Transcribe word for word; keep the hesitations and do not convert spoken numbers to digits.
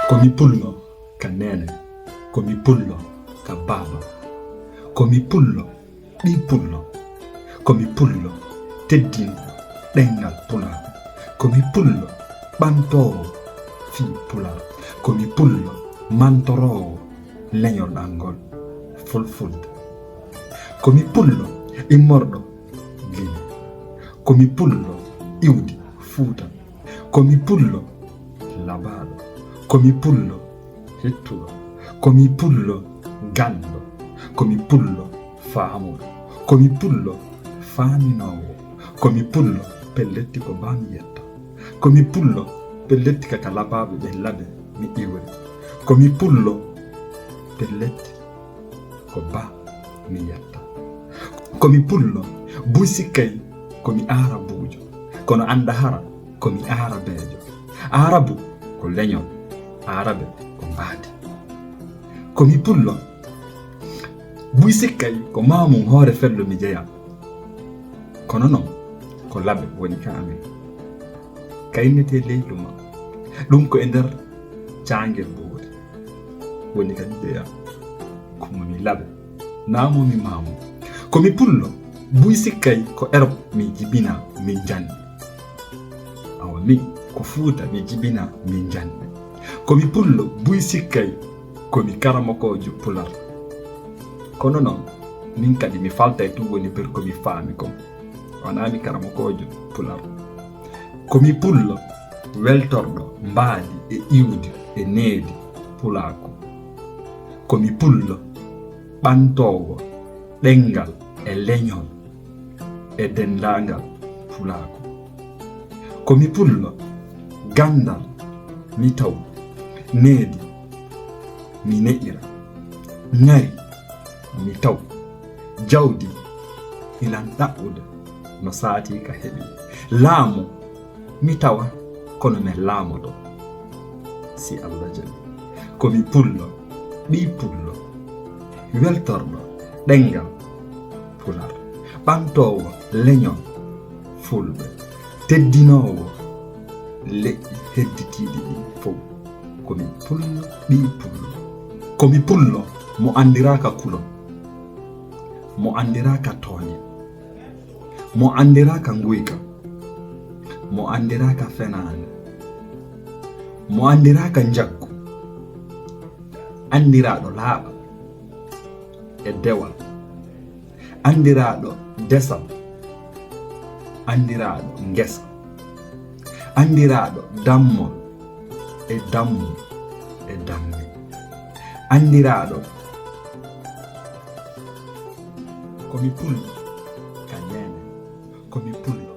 Ko mi pullo ka neene, ko mi pullo ka baaba, ko mi pullo ɓii pullo, ko mi pullo teddinɗo ɗemngal Pulaar, ko mi pullo ɓantoowo fii Pulaar, ko mi pullo mantoroowo leñol an ngol Fulfulde, ko mi pullo immorɗo Gine, ko mi pullo iwdi Fuuta, ko mi pullo labaaɗo, ko mi pullo hettuɗo, ko mi pullo ganndo, ko mi pullo faamuɗo, ko mi pullo faaminoowo, ko mi pullo pelletti ko baa mi yetta, ko mi pullo pelletti ka ka labaaɓe ɓen laɓe mi iwri, ko mi pullo pelletti ko baa mi yetta. Ko mi pullo, buy sikkay ko mi aarabuujo, kono annda hara ko mi aarabeejo. Aarabu ko leñol, aarabe ko mbaadi. Ko mi pullo, buy sikkay ko maamum hoore fello mi jeyaa. Kono non, ko laɓe woni ka amen. Kaynetee ley luma, ɗum ko e nder caangel boori. Woni kadi jeyaa. Ko mo mi laɓe, naa mo mi maamu. Ko mi pullo, buy sikkay ko Erop mi jibinaa, min janni. Awa min, ko Fuuta mi jibinaa, min janni. Ko mi pullo, buy sikkay ko mi karamokoojo Pular. Kono non, min kadi mi faltay tun woni ber ko mi faami kon. Wanaa mi karamokoojo Pular. Ko mi pullo weltorɗo mbaadi e iwdi e needi Pulaaku. Ko mi pullo ɓantoowo ɗemngal e leñol e denndaangal Pulaaku. Ko mi pullo ganndal mi taw, needi mi ne'ira, ŋari mi taw, jawdi ilan ɗaɓɓude no saatii ka heɓi. Laamu mi tawa kono men laamoto, si Alla jaɓi. Ko mi pullo, ɓii pullo, weltorɗo ɗemngal Pular, ɓantoowo leñol Fulɓe, teddinoowo leƴƴi hedditiiɗi ɗin fow. Ko mi pullo, ɓii pullo. Ko mi pullo mo anndiraaka kulo, mo anndiraaka tooñe, mo anndiraaka nguyka, mo anndiraaka fenaande, mo anndiraaka njaggu, anndiraaɗo laaɓal e dewal, anndiraaɗo desal, anndiraaɗo ngesa, anndiraaɗo dammol e dammu e dammi, anndiraaɗo ko mi pullo ka neene, ko mi pullo